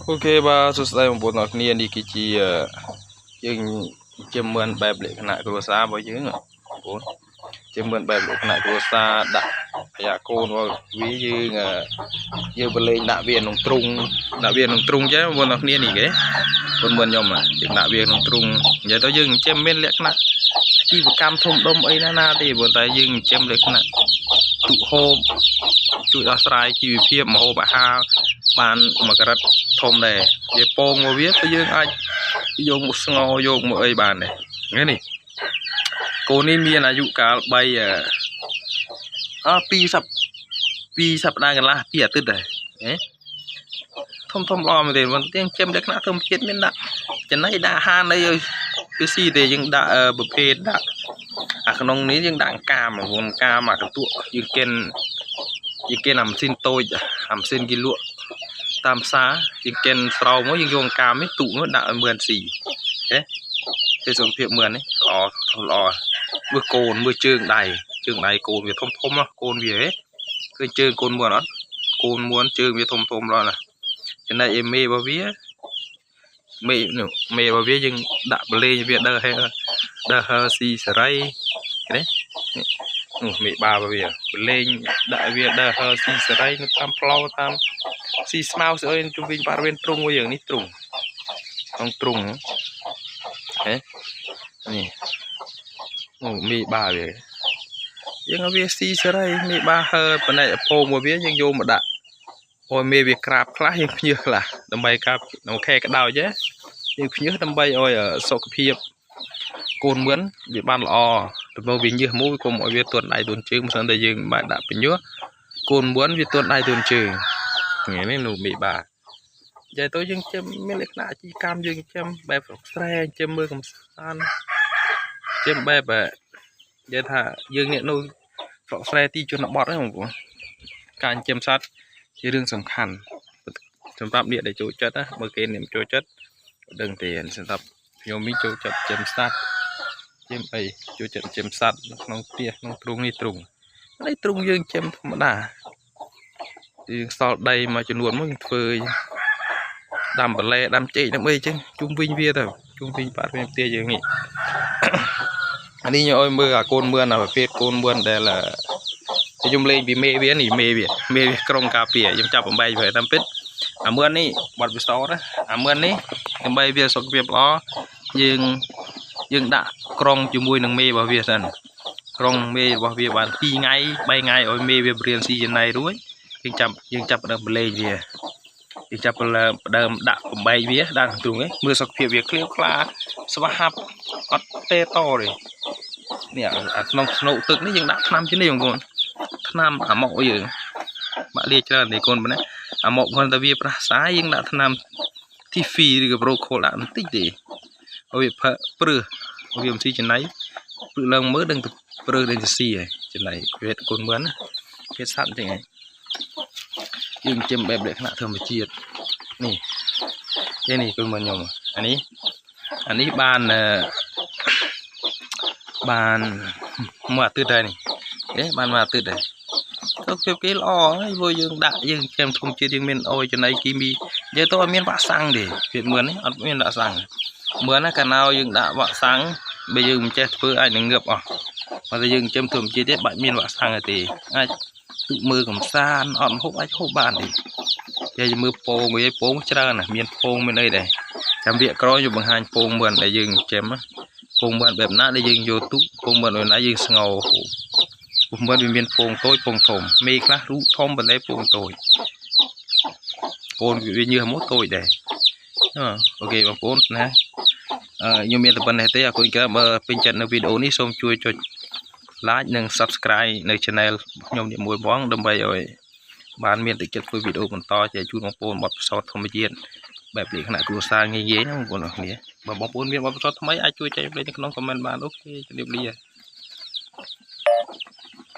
OK បាទសួស្តីបងប្អូនទាំងអស់គ្នានេះគឺជាយើងជាមឿនបែបលក្ខណៈគ្រួសាររបស់យើងបងប្អូនជាមឿនបែបលក្ខណៈគ្រួសារដាក់អាយ៉ាកូនរបស់វាយើងយើងបលេងដាក់វាក្នុងទ្រុងដាក់វាក្នុងទ្រុងចឹងបងប្អូនទាំងគ្នានេះគេបងប្អូនខ្ញុំយើងដាក់វាក្នុងទ្រុងនិយាយទៅយើងចិញ្ចឹមមានលក្ខណៈជីវកម្មធំដុំអីណាណាទេប៉ុន្តែយើងចិញ្ចឹមលក្ខណៈទុហូបជួយដោះស្រាយជីវភាពម្ហូបអាហារបានមួយកម្រិតធំដែរវាពងមកវាទៅយើងអាចយកមកស្ងោយកមកអីបានដែរនេះកូននេះមានអាយុកាល3អ2សប្2សប្តាហ៍កន្លះ2អាទិត្យដែរធំធំល្អមែនទេប៉ុន្តែចិញ្ចឹមលក្ខណៈធម្មជាតិមានដាក់ចំណីដាក់អាហារអីឲ្យវាស៊ីទេយើងដាក់ប្រភេទដាក់អាក្នុងនេះយើងដាក់កាមបងប្អូនកាមអាកន្ទក់យើងកិនអាម៉ាស៊ីនតូចអាម៉ាស៊ីនគេលក់តាមផ្សារយើងកិនស្រោមមកយើងយកកាមនេះទូមកដាក់ឲ្យមឿនស៊ីអូខេទេសុខភាពមឿននេះល្អល្អមើលកូនមើលជើងដៃកូនវាធំធំណាកូនវាហ៎ឃើញជើងកូនមឿនអត់កូនមឿនជើងវាធំធំល្អណាស់ចំណែកឯមេរបស់វាមេនោះមេរបស់វាយើងដាក់បលេងវាដើរហេដើរហើស៊ីសេរីនេះនោះមេបារបស់វាបលេងដាក់វាដើរហើស៊ីសេរីនៅតាមផ្លូវតាមស៊ីស្មៅស្អីជុំវិញបរិវេណទ្រុងមួយយ៉ាងនេះទ្រុងក្នុងទ្រុងហេនេះអូមេបាវាយើងឲ្យវាស៊ីសេរីមេបាហើប៉ុន្តែពងរបស់វាយើងយកមកដាក់ឲ្យមេវាក្រាបខ្លះយើងភ្ញៀសខ្លះដើម្បីការក្នុងខែក្តៅចេះយើងភ្ញៀសដើម្បីឲ្យសុខភាពកូនមឿនវាបានល្អទៅមកវាញើសមួយកុំឲ្យវាទន់ដៃទន់ជើងមិនសិនតែយើងបានដាក់ពញើសកូនមឿនវាទន់ដៃទន់ជើងថ្ងៃនេះនោះមេបានិយាយទៅយើងចាំមានលក្ខណៈអាជីវកម្មយើងចាំបែបស្រុកស្រែចាំមើលកំសាន្តចាំបែបនិយាយថាយើងអ្នកនៅស្រុកស្រែទីជនបទហ្នឹងបងប្អូនការចិញ្ចឹមសត្វជារឿងសំខាន់សម្រាប់អ្នកដែលចូលចិត្តណាបើគេអ្នកមិនចូលចិត្តដឹងទេសម្រាប់ខ្ញុំនេះចូលចិត្តចិញ្ចឹមសត្វចិញ្ចឹមអីចូលចិត្តចិញ្ចឹមសត្វនៅក្នុងផ្ទះក្នុងទ្រុងនេះទ្រុងនេះទ្រុងយើងចិញ្ចឹមធម្មតាយើងសល់ដីមួយចំនួនមកយើងធ្វើដាំបន្លែដាំចេកដាំអីចឹងជុំវិញវាទៅជុំវិញបាត់វិញផ្ទះយើងនេះអានេះខ្ញុំឲ្យមើលអាកូនមឿនអាប្រភេទកូនមឿនដែលខ្ញុំលេងពីមេវានេះមេវាក្រុងការពារខ្ញុំចាប់បំបែកវាតាមពិតអាមឿននេះបាត់ពិសោធន៍ណាអាមឿននេះដើម្បីវាសុខភាពល្អយើងដាក់ក្រុងជាមួយនឹងមេរបស់វាសិនក្រុងមេរបស់វាបាន2ថ្ងៃ3ថ្ងៃឲ្យមេវារៀនស៊ីចំណីរួចយើងចាប់ដើមបលេងវាយើងចាប់ដើមដាក់បំបែកវាដាក់ក្នុងទ្រុងឯងមើលសុខភាពវាក្លៀវក្លាស្វាហាប់អត់ទេតទេនេះអាក្នុងស្នូកទឹកនេះយើងដាក់ថ្នាំជានេះបងប្អូនថ្នាំអាម៉ុកយើងបាក់លាច្រើនទេកូនប៉ុណ្ណាអាម៉ុកគាត់តែវាប្រសាយយើងដាក់ថ្នាំធីហ្វីឬក៏ប្រូខូលដាក់បន្តិចទេឲ្យវាព្រឹសវាមិនស៊ីចំណីព្រឹសឡើងមើលដឹងទៅព្រឹសដឹងទៅស៊ីហើយចំណីប្រភេទកូនមឿនណាប្រភេទសត្វអញ្ចឹងឯងយើងចិញ្ចឹមបែបលក្ខណៈធម្មជាតិនេះទេនេះកូនមឿនខ្ញុំអានេះបានបានមួយអាទិត្យដែរនេះទេបានមួយអាទិត្យដែរទៅភាពគេល្អហើយព្រោះយើងដាក់យើងចិញ្ចឹមធម្មជាតិយើងមានអុយចំណីគីមីនិយាយទៅអត់មានវ៉ាក់សាំងទេភាពមឿននេះអត់មានវ៉ាក់សាំងមឿនណាកាលណាយើងដាក់វ៉ាក់សាំងបើយើងមិនចេះធ្វើអាចនឹងងើបអស់បើតែយើងចិញ្ចឹមធម្មជាតិទេបាច់មានវ៉ាក់សាំងទេអាចទុកមើលកំសាន្តអត់ហូបអាចហូបបានទេគេមើលពងវាពងច្រើនណាស់មានពងមានអីដែរចាំវគ្គក្រោយខ្ញុំបង្ហាញពងមឿនដែលយើងចិញ្ចឹមពងមឿនបែបណាដែលយើងយកទុកពងមឿនបែបណាយើងស្ងោរពងមឿនវាមានពងតូចពងធំមេខ្លះរូធំប៉ុន្តែពងតូចកូនវាញើសមកតូចដែរអូខេបងប្អូនណាខ្ញុំមានតែប៉ុណ្្នេះទេអរគុណច្រើនបើពេញចិត្តនៅវីដេអូនេះសូមជួយចុច like និង Subscribe នៅ Channel ខ្ញុំនេះមួយផងដើម្បីឲ្យបានមានទឹកចិត្តធ្វើវីដេអូបន្តចែកជូនបងប្អូនបទពិសោធន៍ធម្មជាតិបែបលក្ខណៈគ្រួសារងាយៗណាបងប្អូនអរគ្នាបើបងប្អូនមានបទពិសោធន៍ថ្មីអាចជួយចែករំលែកនៅក្នុង comment បានអូខេជម្រាបលា